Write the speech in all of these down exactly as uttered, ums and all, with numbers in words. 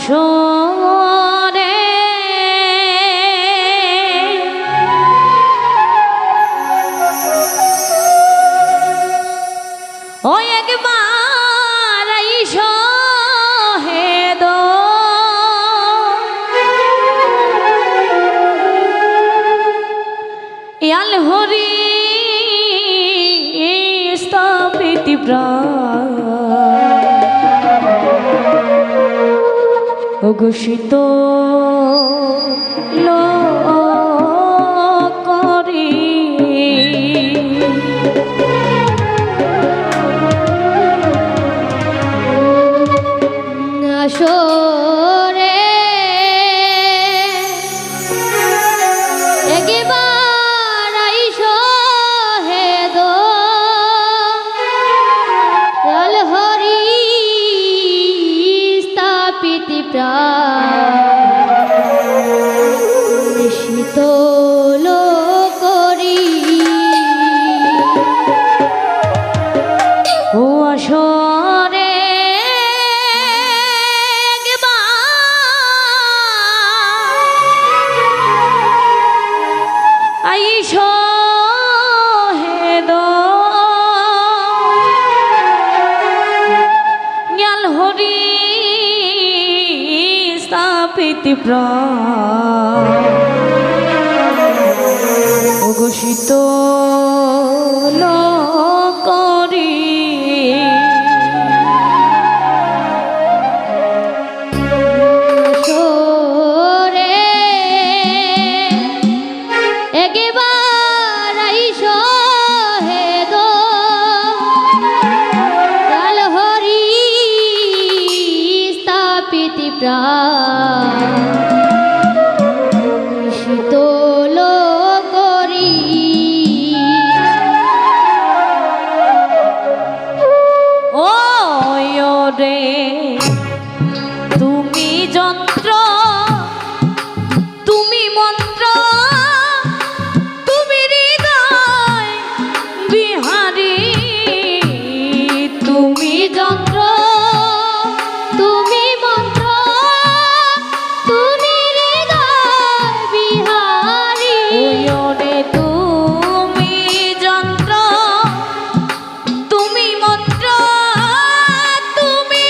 সরে ও একবার আইসো হে দো। ইয়াল হরি স্থাপিত প্রাণ। অঘোষিত লো করি। আসরে একবার আইসো হে দো। ইয়াল হরি স্থাপিত প্রাণ। শীতল করি। ও আসরে একবার আইসো হে দো। ইয়াল হরি স্থাপিত প্রাণ। অঘোষিত লো করি। সরে একবার আইসো হে দো। ইয়াল হরি স্থাপিত প্রাণ। শীতল করি। ও রে, তুমি যন্ত্র, তুমি মন্ত্র, তুমি হৃদয় বিহারী। তুমি যন্ত্র, তুমি মন্ত্র, তুমি হৃদয় বিহারী। ওই রে তুমি যন্ত্র, তুমি মন্ত্র, তুমি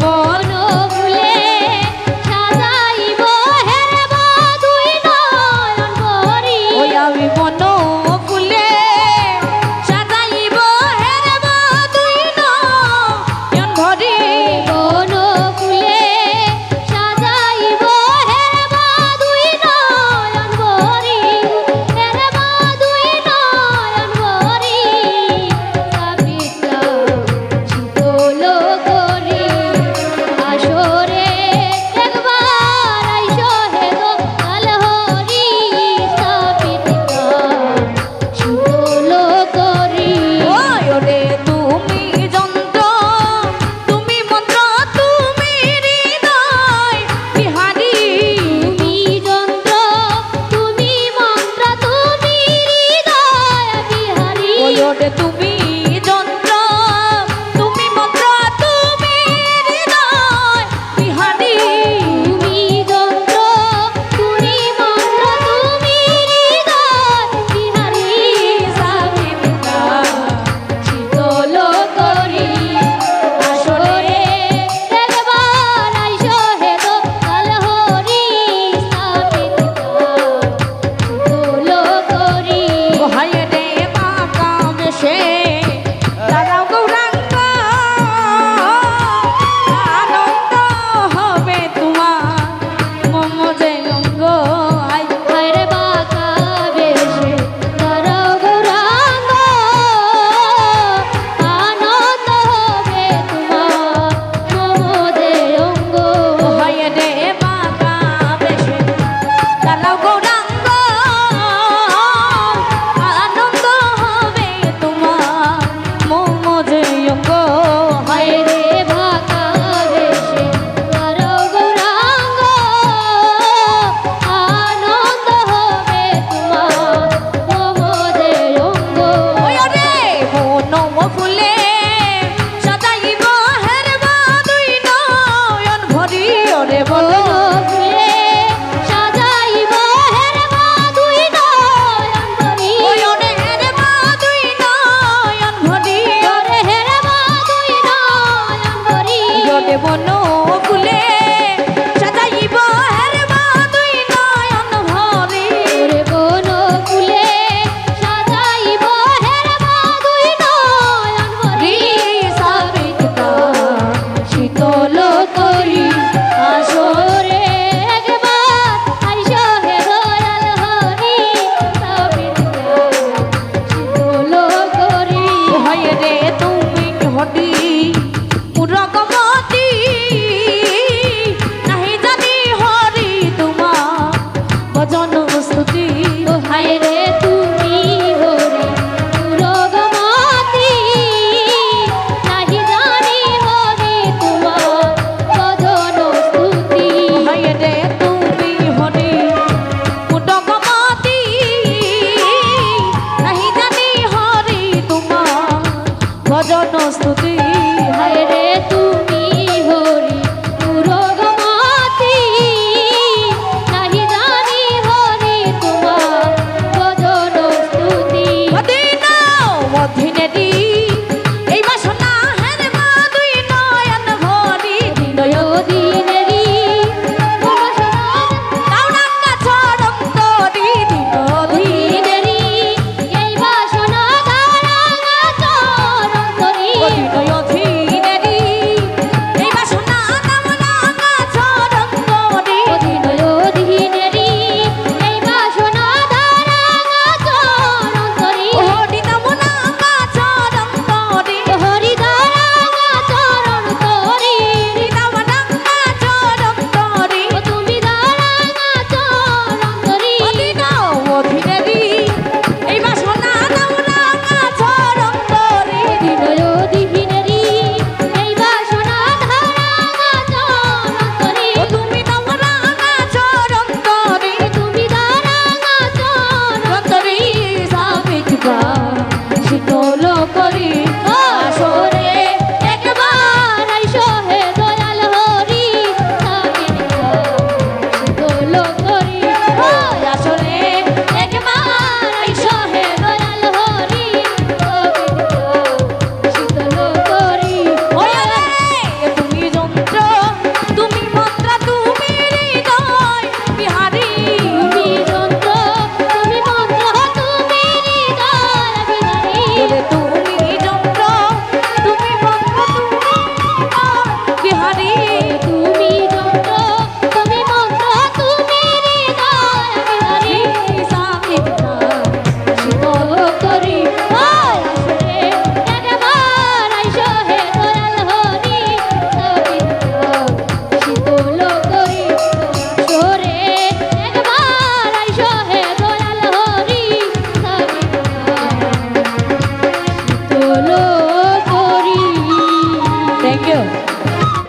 বন ফুলে সাজাইব হেরবা দুই নয়ন ভরি। ওই আমি বন ফুলে সাজাইব হেরবা দুই নয়ন ভরি। বন ফুলে সাজাইব হেরবা দুই নয়ন ভরি, হেরবা দুই নয়ন ভরি। সাবিতা শীতল করি আসরে একবার আইসো হে দয়াল হরি। সাবিতা শীতল করি। ওরে তুমি যন্ত্র, তুমি মন্ত্র, তুমি হৃদয় বিহারী। তুমি যন্ত্র, তুমি মন্ত্র, তুমি হৃদয় বিহারী। ওরে তুমি যন্ত্র, তুমি মন্ত্র, তুমি হৃদয় বিহারী। তুমি যন্ত্র, তুমি মন্ত্র, তুমি হৃদয় বিহারী। সাবিতা শীতল করি আসরে একবার আইসো হে দয়াল হরি। সাবিতা শীতল করি। ও হায় রে বাঁকা বেশে দাঁড়াও গৌরাঙ্গ, আনন্দ হবে তোমার মম যে অঙ্গ। আই হায় রে বাঁকা বেশে দাঁড়াও গৌরাঙ্গ, আনন্দ হবে তোমার মম যে অঙ্গ। হায় রে বাঁকা বেশে দাঁড়াও গৌরাঙ্গ, আনন্দ হবে তোমার মম যে অঙ্গ। হায় রে বাঁকা বেশে দাঁড়াও গৌরাঙ্গ, আনন্দ হবে তোমার মম যে অঙ্গ। ওরে বন ফুলে সাজাইব হেরবা দুই নয়ন ভরি। ওরে বন ফুলে সাজাইব হেরবা দুই নয়ন ভরি। ওরে হেরবা দুই নয়ন ভরি। ওরে হেরবা দুই নয়ন ভরি। ওরে বন ফুলে সাজাইব হেরবা দুই নয়ন ভরি। ওরে বন ফুলে সাজাইব হেরবা দুই নয়ন ভরি। সাবিতা শীতল করি আসরে একবার আইসো হে দয়াল হরি। সাবিতা শীতল করি। হায় রে তুমি হরি উরগমতি, নাহি জানি হরি তোমার ভজন স্তুতি। ও হায় রে তুমি হরি উরগমতি, নাহি জানি হরি তোমার ভজন স্তুতি। হায় রে তুমি হরি উরগমতি, নাহি জানি হরি তোমার ভজন স্তুতি। হায় রে তুমি হরি উরগমতি, নাহি জানি হরি তোমার ভজন স্তুতি। অদিন অদিনেরি এই বাসনা হেরবা দুই নয়ন ভরি। দিন অদিন